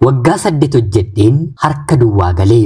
Waggaa 8 hojjedheen harka duwwaa galee.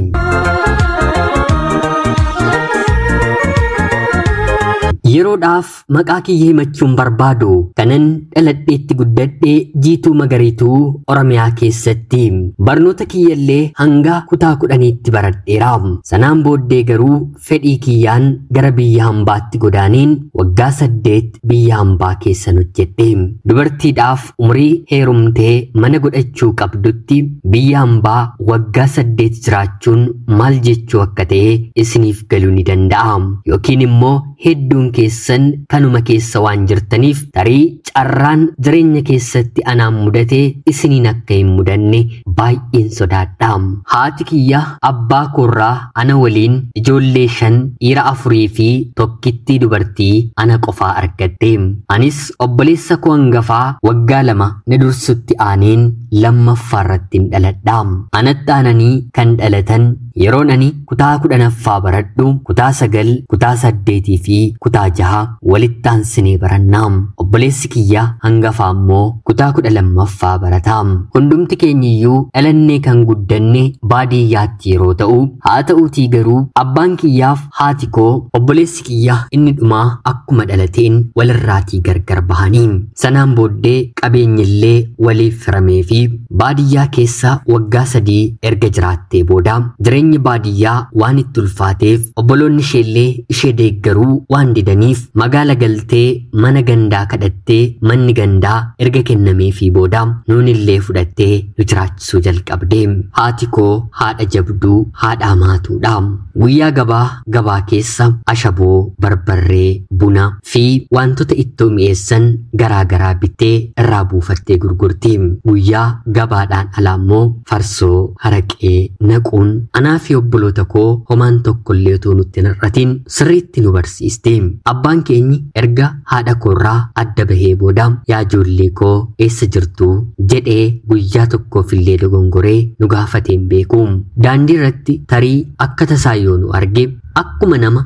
Yeroodhaaf maqaa kiyya himachuun barbaadu kanan dhaladheetti guddadhee Jiituu Magariituu Oromiyaa keessatti barnoota kiyyallee hanga kutaa 10tti baradheera. Sanaan booddee garuu fedhii kiyyaan gara biyya hambaatti godaaneen waggaa 8 biyya hambaa keessan hojjedhe. Dubartiidhaaf umurii heerumtee mana godhachuu qabdutti biyya hambaa waggaa 8 jiraachuun maal jechuu akka ta'e isiniif galuu ni danda'a. Yookiin immoo hedduun keessan kanuma keessa waan jirtaniif tarii carraan jireenya keessatti anaan mudate isiniin akka hin mudanne baay'een sodaadha. Haati kiyya abbaa koorraa ana waliin ijoollee 5 dhiira 4 fi tokkittii dubartii ana qofaa argatte. Anis obboleessa koo hangafaa waggaa 2 na dursutti aaneen lammaffaa irratti hin dhaladha. Anatti aananii kan dhalatan yeroon ani kutaa 10ffaa baradhu kutaa 9, kutaa 8 fi kutaa 6 walitti aansinee barannaa. Obboleessi kiyya hangafaa immoo kutaa 12ffaa barata. Hundumti keenyiyyuu dhalannee kan guddanne baadiyyaatti yeroo ta'u, haa ta'uutii garuu abbaan kiyyaaf haati koo obboleessi kiyya inni dhumaa akkuma dhalateen walirraatii gargar bahanii. Sanaan booddee qabeenyillee waliif firamee fi baadiyyaa keessa waggaa 3 erga jiraattee booda jireenyi baadiyyaa waan itti ulfaateef obboloonni isheellee ishee deeggaruu waan didaniif magaala galtee mana gandaa kadhattee manni gandaa erga kennameefii booda nuunillee fudhattee nu jiraachisuu jalqabde. Haati koo haadha jabduu, haadha hamaatuudha. Guyyaa gabaa keessa ashaboo, barbarree, buna fi wantoota ittoo mi'eessan garaa garaa bittee irraa buufattee gurgurti. Guyyaa gabaadhaan alaa immoo farsoo, haraqee naquun anaa fi obboloota koo homaan tokkollee otoo nutti hin hir'atin sirriitti nu barsiiste. Abbaan keenyi erga haadha koorraa adda bahee booda yaa ijoollee koo eessa jirtu jedhee guyyaa tokkoof illee dogongoree nu gaafatee hin beeku. Daandii irratti tarii akka tasaa yoo nu arge akkuma nama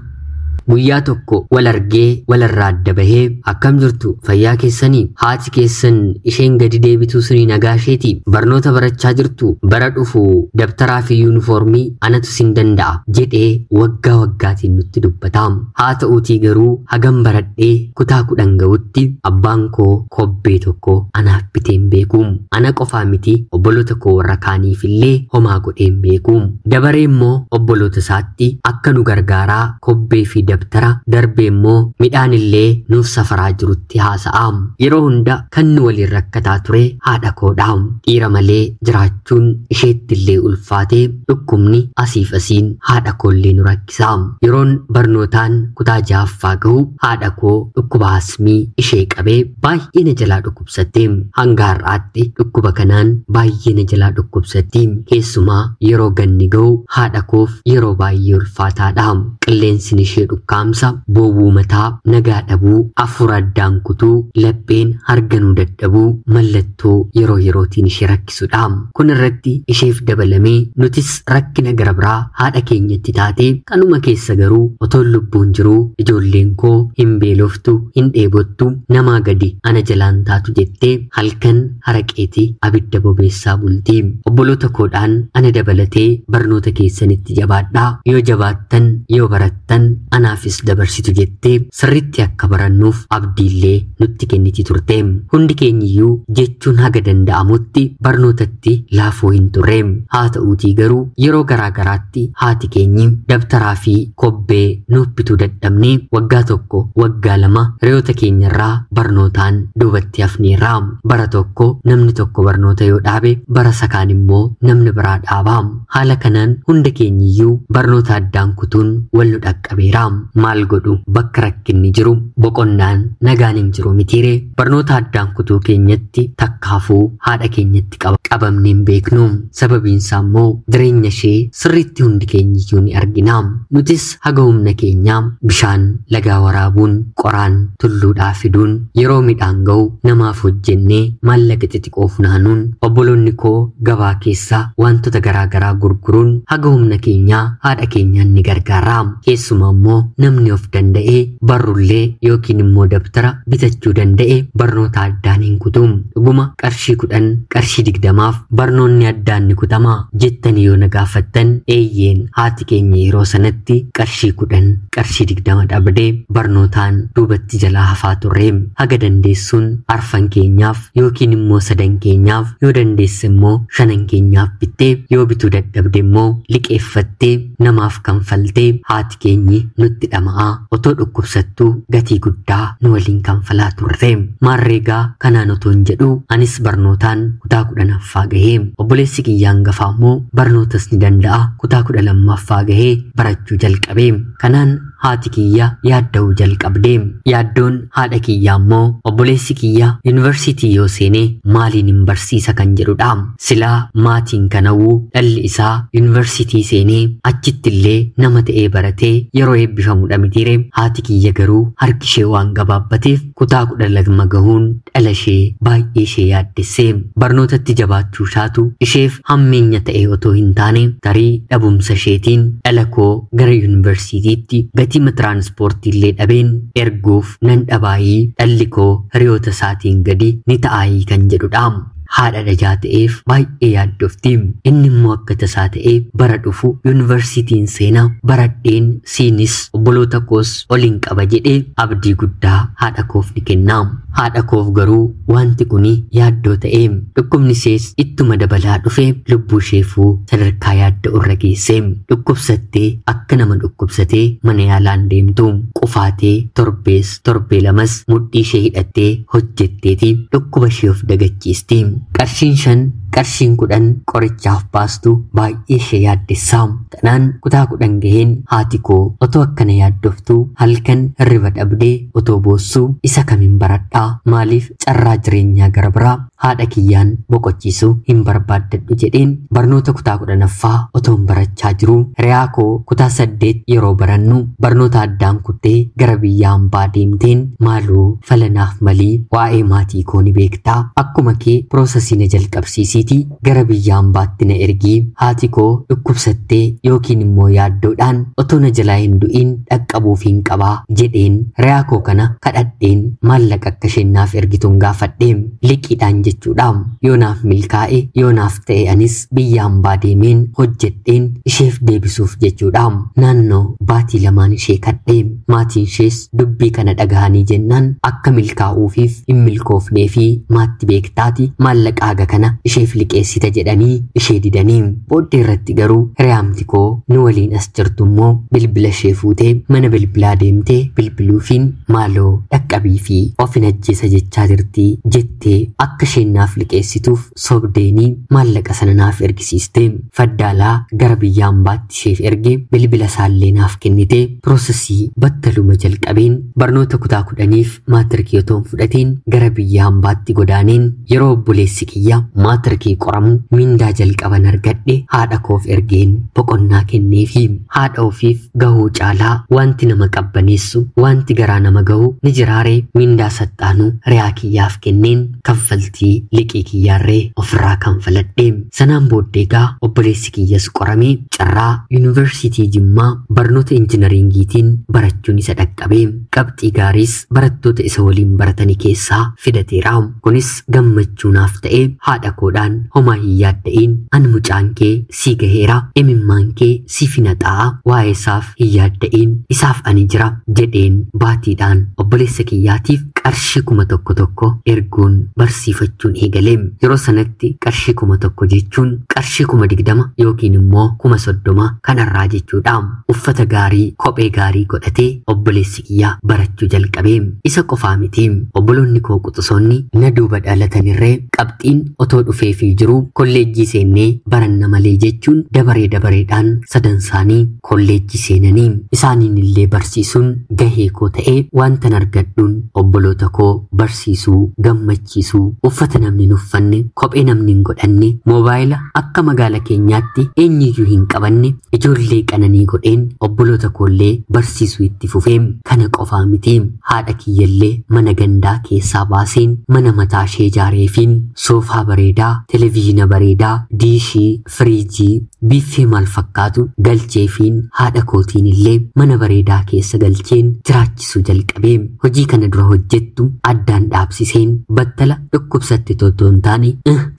guyyaa tokko wal argee walirraa adda bahee akkam jirtu fayyaa keessanii, haati keessan isheen gadi deebituu sunii nagaa isheeti, barnoota barachaa jirtu, bara dhufu dabtaraa fi yuunifoormii anatu sin danda'a jedhee waggaa waggaatiin nutti dubbata. Haa ta'uutii garuu hagam baradhee kutaa 10 ga'utti abbaan koo kobbee tokko anaaf bitee hin beeku. Ana qofaa miti obboloota koo warra kaaniif illee homaa godhee hin beeku. Dabaree immoo obboloota isaatti akka nu gargaaraa kobbee fi dabtara darbee immoo midhaan illee nuuf safaraa jirutti haasa'a. Yeroo hunda kan nu waliin rakkataa ture haadha koodha. Dhiira malee jiraachuun isheetti illee ulfaatee dhukkubni asiif asiin haadha koollee nu rakkisa. Yeroon barnootaan kutaa 6ffaa gahu haadha koo dhukkuba asmii ishee qabee baay'ee na jalaa dhukkubsatte. Hanga har'aatti dhukkuba kanaan baay'ee na jalaa dhukkubsatti. Keessumaa yeroo ganni gahu haadha koof yeroo baay'ee ulfaataadha. Qilleensi ishee dhukkaamsa, boowwuu mataa, nagaa dhabuu, hafuura addaan kutuu, lapheen harganuu dadhabuu mallattoo yeroo yerootiin ishee rakkisudha. Kun irratti isheef dabalamee nutis rakkina gara biraa haadha keenyatti taatee kanuma keessa garuu otoo lubbuun jiruu ijoolleen koo hin beeloftu, hin dheebottu, namaa gadi ana jalaan taatu jettee halkan haraqeetii abidda bobeessaa bulti. Obboloota koodhaan ana dabalatee barnoota keessanitti jabaadhaa, yoo jabaattan yoo barattan anaafis dabarsitu jettee sirriitti akka barannuuf abdiillee nutti kenniti turte. Hundi keenyiyyuu jechuun haga danda'amutti barnootatti laafoo hin turre. Haa ta'uutii garuu yeroo garaa garaatti haati keenyi dabtaraa fi kobbee nuuf bituu dadhabnee waggaa 1 waggaa 2 hiriyoota keenyarraa barnootaan duubatti hafneerra. Bara tokko namni tokko barnoota yoo dhaabe bara sakaan immoo namni biraa dhaaba. Haala kanaan hunda keenyiyyuu barnoota addaan kutuun wal nu dhaqqabeera. Maal godhu bakka rakkinni jiru boqonnaan nagaan hin jiru mitiire. Barnoota addaan kutuu keenyatti takkaafuu haadha keenyatti qabamnee hin beeknu. Sababiin isaa immoo jireenya ishee sirriitti hundi keenyiyyuu ni argina. Nutis haga humna keenyaa bishaan lagaa waraabuun, qoraan tulluudhaa fiduun, yeroo midhaan ga'u namaaf hojjennee maallaqa xixiqqoo funaanuun, obboloonni koo gabaa keessa wantoota garaa garaa gurguruun haga humna keenyaa haadha keenyaan ni gargaara. Keessumaa immoo Namni of danda'ee barrullee yookiin immoo dabtara bitachuu danda'e barnoota addaan hin kutu. Dhuguma qarshii 10 qarshii 20f barnoonni addaan ni kutamaa jettanii yoo na gaafattan, eeyyeen, haati keenya yeroo sanatti qarshii 10 qarshii 20 dhabdee barnootaan duubatti jalaa hafaa turre. Haga dandeessuun arfan keenyaaf yookiin immoo sadan keenyaaf, yoo dandeesse immoo shanan keenyaaf bittee, yoo bituu dadhabde immoo liqeeffattee namaaf kanfaltee haati keenyi nutti dhama'aa otoo dhukkubsattuu gatii guddaa nu waliin kanfalaa turre. Maarreegaa kanaan otoo hin jedhu anis barnootaan kutaa 10ffaa gahee, obboleessi kiyya hangafaa immoo barnootas ni danda'a, kutaa 12ffaa gahee barachuu jalqabe. Kanaan haati kiyya yaadda'uu jalqabde. Yaaddoon haadha kiyyaa immoo obboleessi kiyya yuunivarsiitii yoo seene maaliin hin barsiisa kan jedhudha. Silaa maatiin kanawuu dhalli isaa yuunivarsiitii seenee achitti illee nama ta'ee baratee yeroo eebbifamudha mitiire. Haati kiyya garuu harki ishee waan gabaabbateef kutaa 12 gahuun dhala ishee baay'ee ishee yaaddesse. Barnootatti jabaachuu ishaatu isheef hammeenya ta'e otoo hin taane, tarii dhabumsa isheetiin dhala koo gara yuunivarsiitiitti gatii tiraanspoortii illee dhabeen erguuf nan dhabaayii, dhalli koo hiriyoota isaatiin gadi ni ta'aayii kan jedhudha. Haadha dhajaa ta'eef baay'ee yaaddofti. Inni immoo akka tasaa ta'ee bara dhufu yuunivarsiitiin seenaa, baradheen siinis obboloota koos oliin qaba jedhee abdii guddaa haadha koof ni kenna. Haadha koof garuu wanti kuni yaaddoo ta'e. Dhukkubni ishees ittuma dabalaa dhufe, lubbuu isheefuu sadarkaa yaaddoo irra geesse. Dhukkubsattee akka nama dhukkubsatee mana yaalaan deemtu, qufaatee torbees torbee lamas mudhii ishee hidhattee hojjetteeti dhukkuba ishee of dagachiisti. Qarshiin 5 qarshiin 10 qorichaaf baastu baay'ee ishee yaaddessaa. Kanaan kutaa 10 gaheen haati koo otoo akkana yaaddoftuu, halkan hirriba dhabdee otoo boossuu, isa kamiin baradhaa, maaliif carraa jireenyaa gara biraa haadha kiyyaan boqochiisuu hin barbaaddadhu jedheen barnoota kutaa 10ffaa otoon barachaa jiruu, hiriyaa koo kutaa 8 yeroo barannu barnoota addaan kuttee gara biyya hambaa deemteen, maaloo falanaaf malii, waa'ee maatii koo ni beektaa, akkuma kee piroosesii na jalqabsiisiitii gara biyya hambaatti na ergii, haati koo dhukkubsattee yookiin immoo yaaddoodhaan otoo na jalaa hin du'in dhaqqabuuf hin qabaa jedheen hiriyaa koo kana kadhadheen maallaqa akka isheen naaf ergituun gaafadhe, liqiidhaan jechuudha. Yoo naaf milkaa'e, yoo naaf ta'e, anis biyya hambaa deemeen hojjedheen isheef deebisuuf jechuudha. Naannoo baatii lamaan ishee kadhe. Maatiin ishees dubbii kana dhagahanii jennaan akka milkaa'uufiif hin milkoofnee fi maatti beektaati maallaqa haga kana isheef liqeessita jedhanii ishee didanii. Booddee irratti garuu hiriyaamti koo nu waliin as jirtu immoo bilbila ishee fuutee mana bilbilaa deemtee bilbiluufiin, maaloo dhaqqabii fi ofin ajjeesa jechaa jirti jettee akka isheen naaf liqeessituuf sobdeenii maallaqa sana naaf ergisiiste. Faddaalaa gara biyya hambaatti isheef erge, bilbila isaallee naaf kennite. Piroosesii battaluma jalqabeen barnoota kutaa 10f maatirikii otoo hin fudhatiin gara biyya hambaatti godaaneen, yeroo obboleessi kiyya maatirikii qoramu mindaa jalqaban argadhe haadha koof ergeen boqonnaa kenneefi. Haadha ofiif gahuu caalaa wanti nama qabbaneessu, wanti garaa nama gahu ni jiraaree? Mindaa saxxaanuu hiriyaa kiyyaaf kenneen kaffaltii liqii kiyyaarree ofirraa kanfaladhe. Sanaan booddee egaa obboleessi kiyyas qoramee carraa yuunivarsiitii Jimmaa barnoota injinariingiitiin barachuun isa dhaqqabe. Qabxii gaariis barattoota isa waliin baratanii keessaa fidateera. Kunis gammachuu naaf ta'e. Haadha koodhaan, homaa hin yaadda'iin, ani mucaan kee sii gaheera, imimmaan kee siif hin haxaa'a, waa'ee isaaf hin yaadda'iin, isaaf ani jira jedheen baatiidhaan obboleessa kiyyaatiif qarshii 1000 erguun barsiifachuun eegale. Yeroo sanatti qarshii 1000 jechuun qarshii 20,000 yookiin immoo 30,000 kanarraa jechuudha. Uffata gaarii, kophee gaarii godhatee obboleessi kiyya barachuu jalqabe. Isa qofaa miti, obboloonni koo quxusoonni na duuba dhalatanirree qabxiin otoo dhufeefii jiru kolleejjii seennee baranna malee jechuun dabaree dabareedhaan sadan isaanii kolleejjii seenanii isaaniin illee barsiisuun gahee koo ta'ee, wantan argadhuun obboloota koo barsiisuu, gammachiisuu, uffata namni hin uffanne, kophee namni hin godhanne, moobaayila akka magaala keenyaatti eenyuyyuu hin qabanne, ijoollee qananii godheen obboloota koollee barsiisuu itti fufee. Kana qofaa miti, haadha kiyyallee mana gandaa keessaa baaseen mana mataa ishee ijaareefiin soofaa bareedaa, televezyiina bareedaa, diishii, firiijii, Biiffee maal fakkaatu galcheefiin haadha kootiin illee mana bareedaa keessa galcheen jiraachisuu jalqabee. Hojii kana dura hojjettu addaan dhaabsiseen battala dhukkubsatte otoo hin taane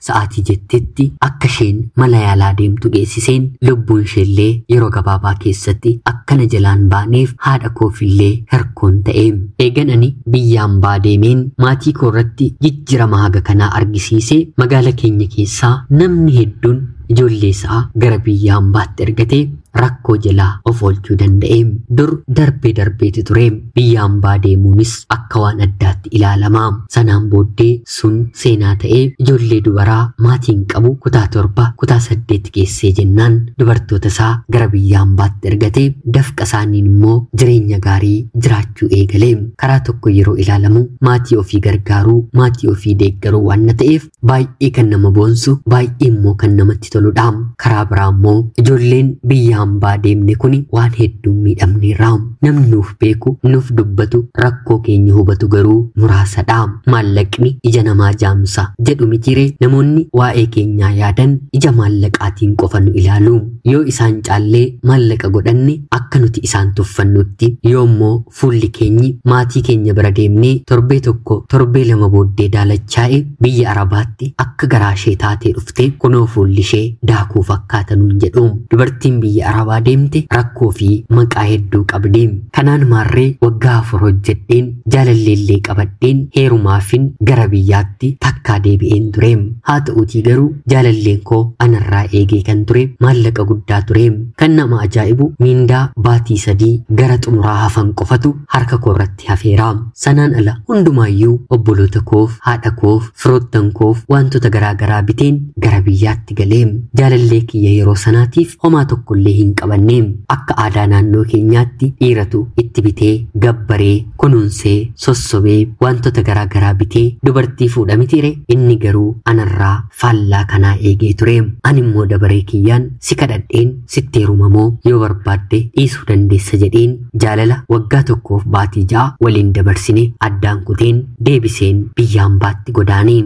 sa'aatii jettetti akka isheen mana yaalaa deemtu geessiseen lubbuun isheellee yeroo gabaabaa keessatti akkana jalaan baaneef haadha koofillee hirkoon ta'e. Eegan ani biyyaan baa deemeen maatii koo irratti jijjiirama haga kanaa argisiise magaala keenya keessaa namni hedduun ijoollee isaa gara biyya hambaatti ergatee rakkoo jalaa of oolchuu danda'e. Dur darbee darbeeti ture. Biyya hambaa deemuunis akka waan addaatti ilaalama. Sanaan booddee sun seenaa ta'ee ijoollee dubaraa maatiin qabu kutaa 7 kutaa 8 geessee jennaan dubartoota isaa gara biyya hambaatti ergatee dafqa isaaniin immoo jireenya gaarii jiraachuu eegale. Karaa tokko yeroo ilaalamu maatii ofii gargaaruu, maatii ofii deeggaruu waan ta'eef baay'ee kan nama boonsu, baay'ee immoo kan namatti toludha. Karaa biraa immoo ijoolleen biyya hambaa deemne kuni waan hedduun miidhamneerra. Namni nuuf beeku, nuuf dubbatu, rakkoo keenya hubatu garuu muraasadha. Maallaqni ija namaa jaamsa jedhu mitiiree namoonni waa'ee keenyaa yaadan ija maallaqaatiin qofa nu ilaalu. Yoo isaan caallee maallaqa godhanne akka nuti isaan tuffannutti, yoo immoo fuulli keenyi maatii keenya bira deemnee torbee 1 torbee 2 booddee daalachaa'e biyya Arabaatti akka garaa ishee taatee dhufte kunoo fuulli ishee daakuu fakkaata nuun jedhu. Dubartiin biyya Arabaa deemte rakkoo fi maqaa hedduu qabdi. Kanaan maarree waggaa 4 hojjedheen jaalalleellee qabadheen heerumaafin gara biyyaatti takkaa deebi'een ture. Haa ta'uutii garuu jaalalleen koo anarraa eegee kan ture maallaqa guddaa ture. Kan nama ajaa'ibu miindaa baatii 3 gara xumuraa hafan qofatu harka koo irratti hafeera. Sanaan ala hundumaayyuu obboloota koof, haadha koof, firoottan koof wantoota garaagaraa biteen gara biyyaatti galee. Jaalallee kiyya yeroo sanaatiif homaa tokkollee hin qabanne. Akka aadaa naannoo keenyaatti dhiiratu itti bitee gabbaree kunuunsee sossobee wantoota garaagaraa bitee dubartii fuudha mitiire. Inni garuu anarraa faallaa kanaa eegee ture. Ani immoo dabaree kiyyaan si kadhadheen sitti heerumamoo yoo barbaadde dhiisuu dandeessa jedheen jaalala waggaa 1 baatii 6 waliin dabarsine addaan kuteen deebiseen biyya hambaatti godaane.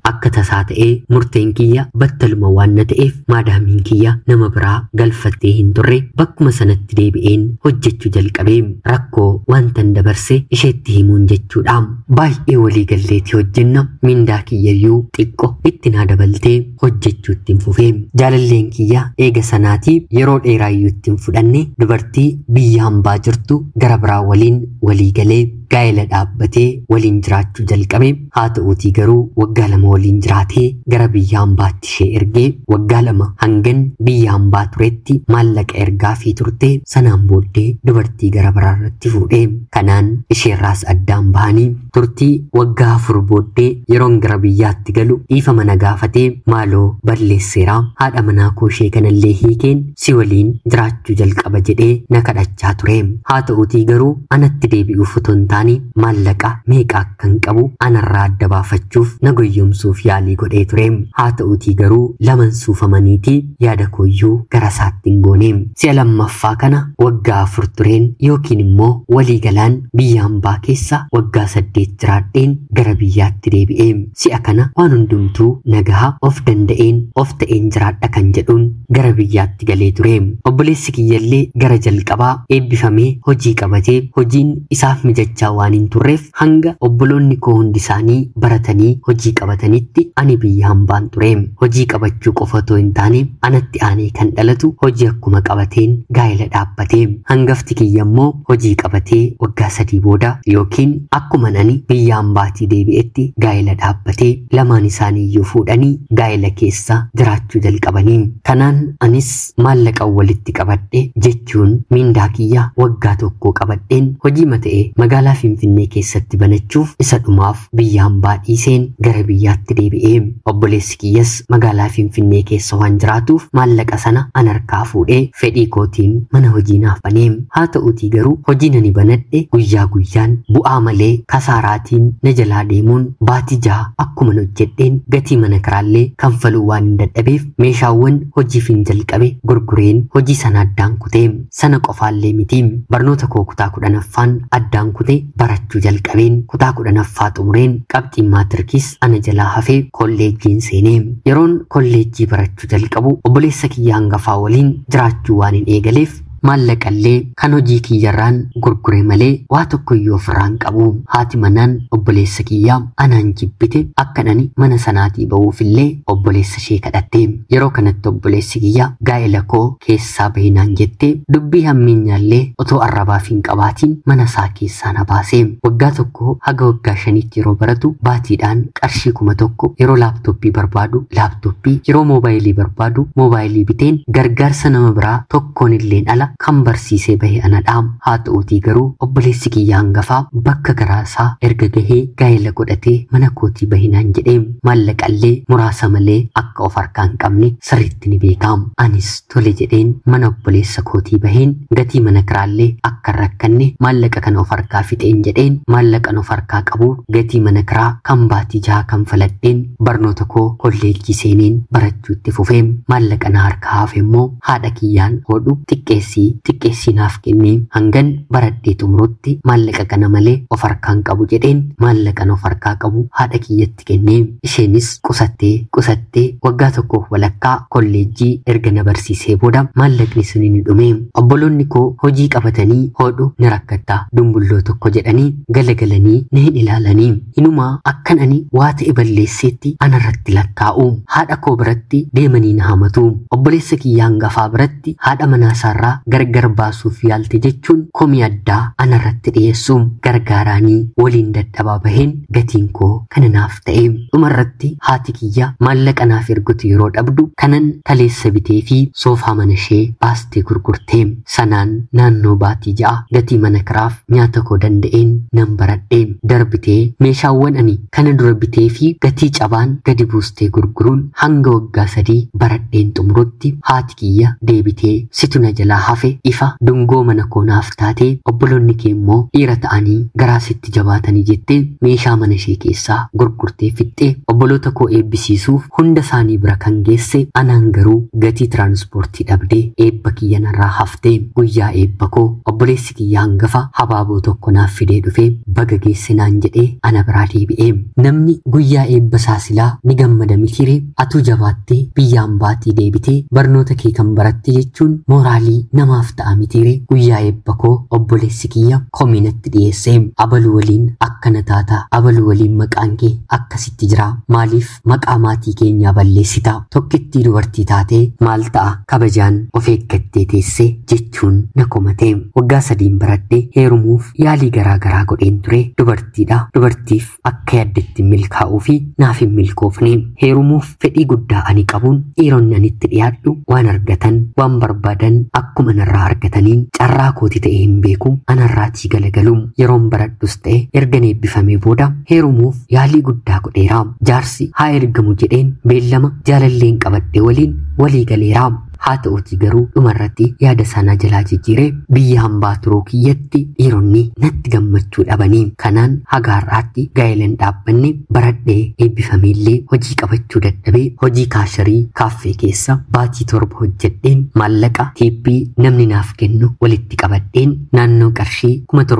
Akka tasaa ta'ee murteen kiyya battaluma waan na ta'eef maadaamiin kiyya nama biraa galfattee hin turre bakkuma sanatti deebi'een hojjechuu jalqabee. Rakkoo wantan dabarse isheetti himuun jechuudha. Baay'ee walii galleetii hojjenna. Mindaa kiyyayyuu xiqqo itti naa dabaltee hojjechuu ittiin fufee. Jaalalleen kiyya eega sanaatii yeroo dheeraayyuu ittiin fudhanne dubartii biyya hambaa jirtu gara biraa waliin walii galee gaa'ela dhaabbatee waliin jiraachuu jalqabe. Haa ta'uutii garuu waggaa 2 waliin jiraatee gara biyya hambaatti ishee ergee waggaa 2 hangan biyya hambaa turetti maallaqa ergaa fi turte. Sanaan booddee dubartii gara biraa irratti fuudhee kanaan isheerraas addaan bahanii turtii waggaa 4 booddee yeroon gara biyyaatti galu dhiifama na gaafatee maaloo balleesseera, haadha manaa koo ishee kanallee hiikeen si waliin jiraachuu jalqaba jedhee na kadhachaa ture. Haa ta'uutii garuu anatti deebi'uuf otoo hin taane maallaqa meeqa akkan qabu anarraa adda baafachuuf na goyyomsuuf yaalii godhee ture. Haa ta'uutii garuu laman suufamaniitii yaada kooyyuu gara isaatti hin goone. Si'a lammaffaa kana waggaa 4 tureen yookiin immoo walii galaan biyya hambaa keessa waggaa 8 jiraadheen gara biyyaatti deebi'e. Si'a kana waan hundumtuu nagaha of danda'een of ta'een jiraadha kan jedhuun gara biyyaatti galee ture. Obboleessi kiyyallee gara jalqabaa eebbifamee hojii qabatee hojiin isaaf mijachaa waan hin turreef hanga obboloonni koo hundi isaanii baratanii hojii qabatanitti ani biyya hambaan ture. Hojii qabachuu qofa otoo hin taane anatti aanee kan dhalatu hojii akkuma qabateen gaa'ela dhaabbate. Hangafti kiyya immoo hojii qabatee waggaa 3 booda yookiin akkuma ani biyya hambaatii deebi'etti gaa'ela dhaabbatee lamaan isaanii iyyuu fuudhanii gaa'ela keessa jiraachuu jalqabanii. Kanaan anis maallaqa walitti qabadhe jechuun miindaa kiyya waggaa 1 qabadheen hojii mata'e magaalaa Finfinnee keessatti banachuuf isa dhumaaf biyya hambaa dhiiseen gara biyyaatti deebi'e. Obboleessi kiyyas magaalaa Finfinnee keessa waan jiraatuuf maallaqa sana an harkaa fuudhee fedhii kootiin mana hojii naaf banee. Haa ta'uutii garuu hojiin ani banadhe guyyaa guyyaan bu'aa malee kasaaraatiin na jalaa deemuun baatii 6 akkuma hojjedheen gatii mana kiraallee kanfaluu waan hin dadhabeef meeshaawwan hojiif hin jalqabe gurgureen hojii sana addaan kutee. Sana qofaallee miti, barnoota koo kutaa 10ffaan addaan kute. barachuu jalqabeen kutaa 10ffaa xumureen qabxiin maatirkiis ana jalaa hafee kolleejjiin seenee. Yeroon kolleejjii barachuu jalqabu obboleessa kiyya hangafaa waliin jiraachuu waan hin eegaleef maallaqallee kan hojii kiyyarraan gurgure malee waa tokkoyyuu ofirraa hin qabu. Haati manaan obboleessa kiyyaa anaan jibbite akkan ani mana sanaatii ba'uufillee obboleessa ishee kadhatte. Yeroo kanatti obboleessi kiyya gaa'ela koo keessaa bahinaan jette dubbii hammeenyaallee otoo arrabaaf hin qabaatiin mana isaa keessaa na baase. Waggaa 1 haga waggaa 5tti yeroo baratu baatiidhaan qarshii 1000 yeroo laaptooppii barbaadu laaptooppii, yeroo moobaayilii barbaadu moobaayilii biteen gargaarsa nama biraa tokkoon illeen ala kan barsiisee bahe anadha. Haa ta'uutii garuu obboleessi kiyya hangafaa bakka garaasaa erga gahee gaa'ela godhatee mana kootii bahinaan jedhee maallaqallee muraasa malee akka of harkaa hin qabne sirriitti ni beekam. Anis tole jedheen mana obboleessa kootii baheen gatii mana kiraallee akka hin rakkanne maallaqa kana of harkaa fixeen jedheen maallaqan of harkaa qabu gatii mana kiraa kan baatii 6 kan faladheen barnoota koo kolleejjii seeneen barachuutti fufee maallaqa na harkaa hafe immoo haadha kiyyaan hodhu xiqqeessii naaf kennee hangan baradhee xumurutti maallaqa kana malee of harkaan qabu jedheen maallaqan of harkaa qabu haadha kiyyatti kennee isheenis qusattee waggaa 1 walakkaa kolleejjii erga na barsiisee booda maallaqni sun ni dhume. Obboloonni koo hojii qabatanii hodhu ni rakkatta dumbulloo tokko jedhanii galagalanii na hin ilaalanii. Inumaa akkan ani waa ta'e balleesseetti anarratti lakkaa'u. Haadha koo biratti deemanii na hamatu. Obboleessa kiyya hangafaa biratti haadha manaasaarraa gargar baasuuf yaalte jechuun komii addaa anarratti dhiyeessu. Gargaaraanii waliin dadhabaa baheen gatiin koo kana naaf ta'e. Dhumarratti haati kiyya maallaqa naaf ergutu yeroo dhabdu kanan kaleessa bitee fi soofaa mana ishee baastee gurgurte. Sanaan naannoo baatii 6 gatii mana kiraaf nyaata koo danda'een nan baradhe. Darbitee meeshaawwan ani kana dura bitee fi gatii cabaan gadi buustee gurguruun hanga waggaa 3 baradheen xumurutti haati kiyya deebitee situ na jalaa hafe ifa dungoo mana koo naaf taatee obboloonni kee immoo dhiira ta'anii garaa sitti jabaatanii jettee meeshaa mana ishee keessaa gurgurtee fixxee obboloota koo eebbisiisuuf hunda isaanii bira kan geesse anaan garuu gatii tiraanspoortii dhabdee eebba kiyya narraa haftee. Guyyaa eebba koo obboleessi kiyya hangafa habaaboo tokko naaf fidee dhufee baga geesse naan jedhee ana biraa deebi'ee. Namni guyyaa eebba isaa silaa ni gammada mitiiree atuu jabaattee biyyaan baatii deebitee barnoota kee kan baratte jechuun mooraalii namaaf ta'a mitiiree. Guyyaa eebba koo obboleessi kiyya komiinatti dhiyeessee abaluu waliin akkana taata, abaluu waliin maqaan kee akkasitti jira, maaliif maqaa maatii keenyaa balleessita, tokkittii dubartii taatee maal ta'a kabajaan of eeggattee teesse jechuun na komate. Waggaa 3 baradhee heerumuuf yaalii garaa garaa godheen ture. Dubartiidha, dubartiif akka yaaddetti milkaa'uu fi naaf hin milkoofne. Heerumuuf fedhii guddaa ani qabuun dhiironni anitti dhiyaadhu waan argatan waan barbaadan akkuma narraa argataniin carraa kooti ta'e hin beeku anarraatii galagalu. Yeroon baradhus ta'e ergan eebbifamee booda heerumuuf yaalii guddaa godheera. Jaarsi haa ergamu jedheen beellama jaalalleen qabadhe waliin walii galeera. Haa ta'uutii garuu dhumarratti yaada sanaa jalaa jijjiiree biyya hambaa turuu kiyyatti dhiironni natti gammachuu dhabanii kanaan haga har'aatti gaa'ela hin dhaabbanne. Baradhee eebbifameellee hojii qabachuu dadhabee hojii kaasharii kaaffee keessa baatii 7 hojjedheen maallaqa tiippii namni naaf kennu walitti qabadheen naannoo qarshii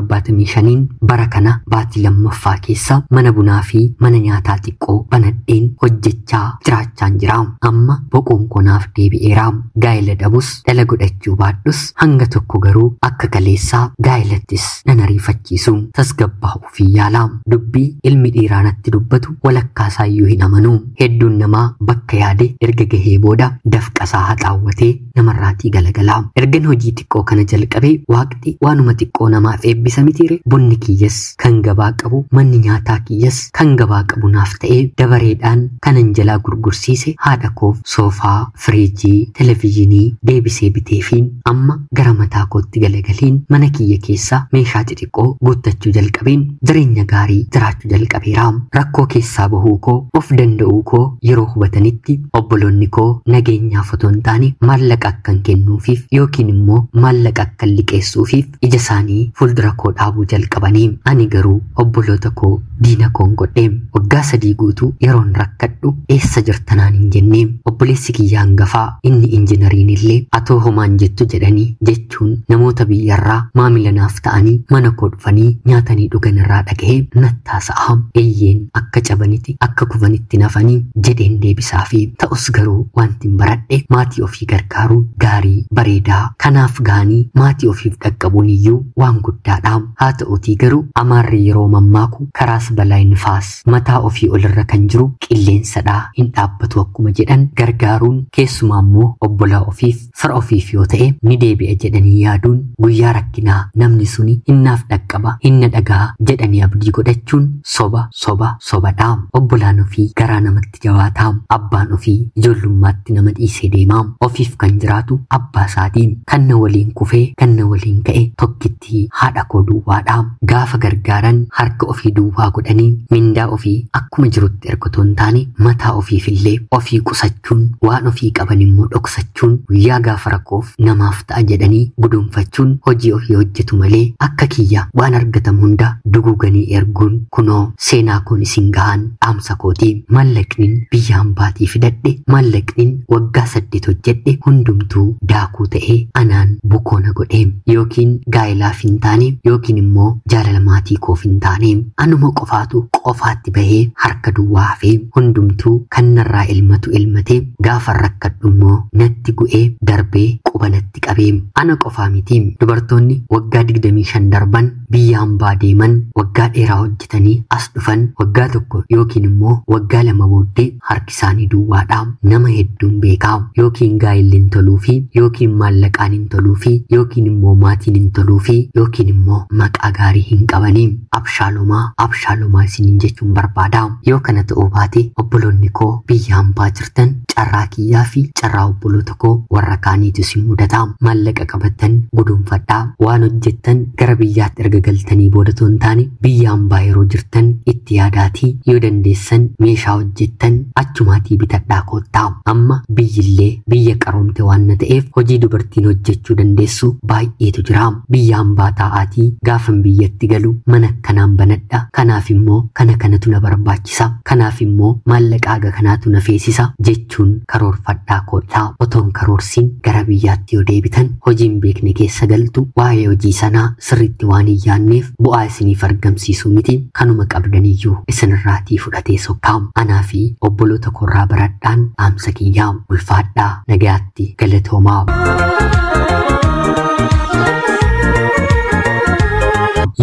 75,000 bara kana baatii 2ffaa keessa mana bunaa fi mana nyaataa xiqqoo banadheen hojjechaa jiraachaan jira. Amma boqoon koo naaf deebi'eera. Gaa'ela dhabus dhala godhachuu baadhus hanga tokko garuu akka kaleessaa gaa'elattis nan ariifachiisu. Tasgabbaa'uu fi yaala. Dubbii ilmi dhiiraa natti dubbatu walakkaa isaayyuu hin amanu. Hedduun namaa bakka yaade erga gahee booda dafqasaa haxaawwatee namarraatii galagala. Ergan hojii xiqqoo kana jalqabee waaqti waanuma xiqqoo namaaf eebbisa mitiire. Bunni kiyyas kan gabaa qabu, manni nyaataa kiyyas kan gabaa qabu naaf ta'ee dabareedhaan kanan jalaa gurgursiise haadha koof soofaa, firiijii, televizyinii deebisee biteefiin amma gara mataa kootti galagaliin mana kiyya keessaa meeshaa xixiqqoo guuttachuu jalqabeen jireenya gaarii jiraachuu jalqabeera. Rakkoo keessaa bahuu koo of danda'uu koo yeroo hubatanitti obboloonni koo nageenyaaf otoo hin taane maallaqa Maallaqa akkan kennuufiif yookiin immoo maallaqa akkan liqeessuufiif ija isaanii fuuldura koo dhaabuu jalqabanii. Ani garuu obboloota koo diina koon godhe. Waggaa 3 guutuu yeroon rakkadhu eessa jirtanaan hin jenne. Obboleessi kiyya hangafaa inni injinariin illee atoo homaan jettu jedhanii jechuun namoota biyyarraa maamila naaf ta'anii mana koo dhufanii nyaatanii dhugan irraa dhaga'ee nattaasa'a. Eeyyeen akka cabanitti akka kufanitti nafanii jedheen deebisaa fi ta'us garuu wanti hin baradhe maatii ofii gargaaruun gaarii bareedaa kanaaf gaanii maatii ofiif dhaqqabuun iyyuu waan guddaadha. Haa ta'utii garuu amaarri yeroo mammaaku karaas balaa hin faas mataa ofii olirra kan jiru qilleensadhaa hin dhaabbatu akkuma jedhan gargaaruun keessumaa immoo obbolaa ofiif fira ofiif yoo ta'e ni deebi'a jedhanii yaaduun guyyaa rakkinaa namni suni hinnaaf dhaqqaba hinna dhagaa jedhanii abdii godhachuun soba soba sobadha. Obbolaan ofii garaa namatti jabaataa. Abbaan ofii ijoollummaatti nama dhiisee deemaa. Ofiif kan jiraatu abbaa isaatii. Kan na waliin kufee kan na waliin ka'e tokkitti haadha koo duwwaadha. Gaafa gargaaran harka ofii duwwaa godhanii mindaa ofii akkuma jirutti erga otoo hin taane mataa ofiifillee ofii qusachuun waan ofii qaban immoo dhoksachuun guyyaa gaafa rakkoof namaaf ta'a jedhanii guduunfachuun hojii ofii hojjetu malee akka kiyya waan argatamu hunda duguuganii erguun kunoo seenaa koon isin gahan dhaamsa kootii. Maallaqnin biyya hambaatii fidadhe maallaqnin waggaa 8 hojjedhe hundumtuu daakuu ta'ee anaan bukoona godhe yookiin gaa'ilaaf hin taane yookiin immoo jaalala maatii koof hin taane anuma qofaatu qofaatti bahee harka duwwaa hafee hundumtuu kan narraa ilmatu ilmatee gaafa rakkadhu immoo natti gu'ee darbee quba natti qabee. Ana qofaa miti dubartoonni waggaa 25 darban biyya hambaa deeman waggaa dheeraa hojjetanii as dhufan waggaa 1 yookiin immoo waggaa 2 booddee harki isaanii duwwaadha. Nama hedduun beekaa yookiin gaa'illi hin toluufi yookiin maallaqaan hin toluufi yookiin immoo maatiin hin toluufi yookiin immoo maqaa gaarii hin qabanii. Abshaalomaa abshaalomaa isiniin jechuun barbaada. Yoo kana ta'uu baate obboloonni koo biyya hambaa jirtan carraa kiyyaa fi carraa obboloota koo warra kaaniitu isin mudata. Maallaqa qabattan guduunfadhaa. Waan hojjettan gara biyyaatti erga galtanii booda otoo hin taane biyya hambaa yeroo jirtan itti yaadaatii yoo dandeessan meeshaa hojjettan achumaatii bitadhaa koottaa. Amma biyyillee biyya qaroomte waan na ta'eef hojii dubartiin hojjechuu dandeessu baay'eetu jira. Biyya hambaa taa'aatii gaafan biyyatti galu mana akkanaan banadha. Kanaaf immoo kana kanatu na barbaachisa. Kanaaf immoo maallaqa haga kanaatu na feesisa jechuun karoorfadhaa koottaa. Otoon karoorsiin gara biyyaatti yoo deebitan hojiin beekne keessa galtu waa'ee hojii sanaa sirriitti waan hin yaadneef bu'aa isiniif argamsiisu miti. Kanuma qabdaniyyuu isinirraatii fudhatee sokkaa. Anaa fi obboloota korraa baradhaan dhaamsa kiyyaa. Ulfaadhaa nagayaatti galatoomaa.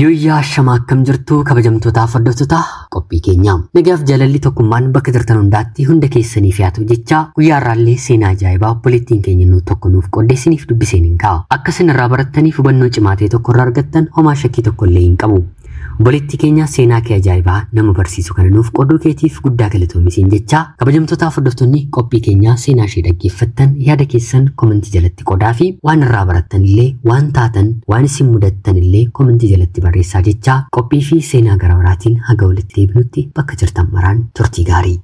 Yooyyaa shamaa akkam jirtu kabajamtootaaf hordoftoota qophii keenya. Nagaaf jaalalli tokkummaan bakka jirtan hundaatti hunda keessaniif haa ta'u jecha guyyaa har'aallee seenaa ajaa'ibaa obboleettiin keenya nu tokko nuuf qoddeessiniif dubbiseen hin ka'a. Akka isin irraa barattaniif hubannoo cimaa ta'e tokko irraa argattan homaa shakkii tokko illee hin qabu. Obboleettii keenya seenaa kee ajaa'ibaa nama barsiisu kana nuuf qooduu keetiif guddaa galatoomi jecha kabajamtootaaf hordoftoonni qophii keenyaa seenaa ishee dhaggeeffattan yaada keessan komentii jalatti qodaa fi waan irraa barattan illee waan taatan waan isin mudattan illee komentii jalatti barreessaa jecha qophii fi seenaa gara biraatiin haga walitti deebinutti bakka jirtan maraan turtii gaarii.